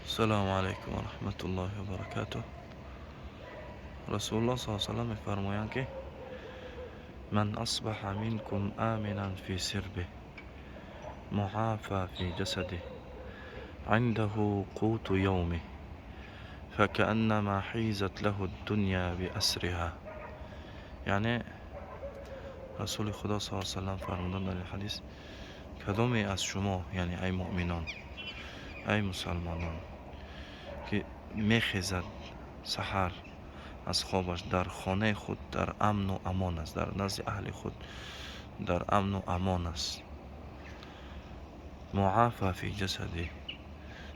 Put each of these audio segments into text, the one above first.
Ассалому алайкум ва раҳматуллоҳи ва баракатуҳ. Расулуллоҳ саллаллоҳу алайҳи васаллам мефармоянд, ки من أصبح منكم آمنا في سربه، معافى في جسده، عنده قوت يومه، فكأنما حيزت له الدنيا بأسرها. Яъне Расули Худо саллаллоҳу алайҳи васаллам фармуданд дар ин ҳадис: кадоме аз шумо, яъне ай муъминон, ай мусалмонон, ки мехезад саҳар аз хобаш, дар хонаи худ дар амну амон аст, дар назди аҳли худ дар амну амон аст, معافى في جسده،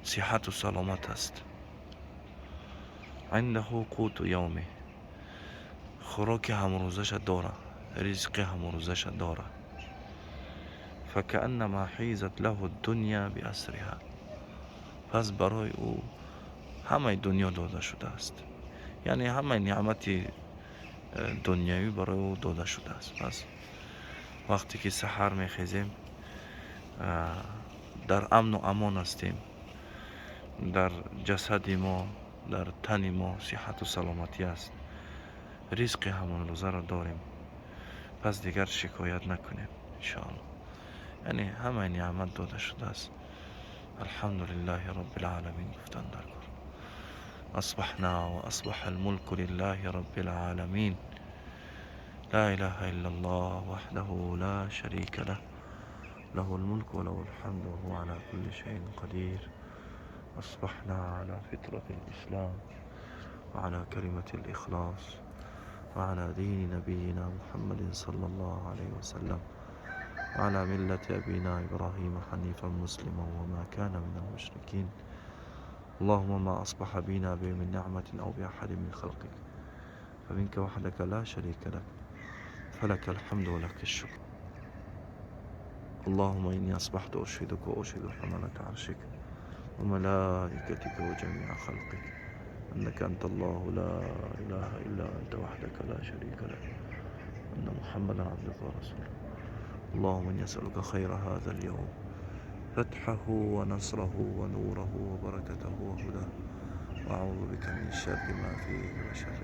сиҳату саломат аст, عنده قوت يومه، хӯроки ҳамрӯзаша дора, ризқи ҳамрӯзаша дора, فكأنما حيزت له الدنيا بأسرها، пас барои ӯ ҳамаи дунё дода шудааст, яъне ҳамаи неъмати дунявӣ барои ӯ дода шудааст. Пас вақте ки саҳар мехезем, дар амну амон ҳастем, дар ҷасади мо, дар тани мо сиҳату саломатӣ аст, ризқи ҳамонрӯзаро дорем, пас дигар шикоят накунем, иншоалло. Яъне ҳамаи неъмат дода шудааст, الحمد لله رب العالمين гуфтан дар кор. أصبحنا وأصبح الملك لله رب العالمين، لا إله إلا الله وحده لا شريك له، له الملك وله الحمد وهو على كل شيء قدير. أصبحنا على فطرة الإسلام وعلى كلمة الإخلاص وعلى دين نبينا محمد صلى الله عليه وسلم وعلى ملة أبينا إبراهيم حنيفا مسلما وما كان من المشركين. اللهم ما أصبح بنا به من نعمة أو بأحد من خلقك فمنك وحدك لا شريك لك، فلك الحمد ولك الشكر. اللهم إني أصبحت أشهدك وأشهد حملة عرشك وملائكتك وجميع خلقك أنك أنت الله لا إله إلا أنت وحدك لا شريك لك، أن محمدا عبدك ورسولك. اللهم إني أسألك خير هذا اليوم، فتحه ونصره ونوره وبركته وهداه، وأعوذ بك من شر ما فيه وشر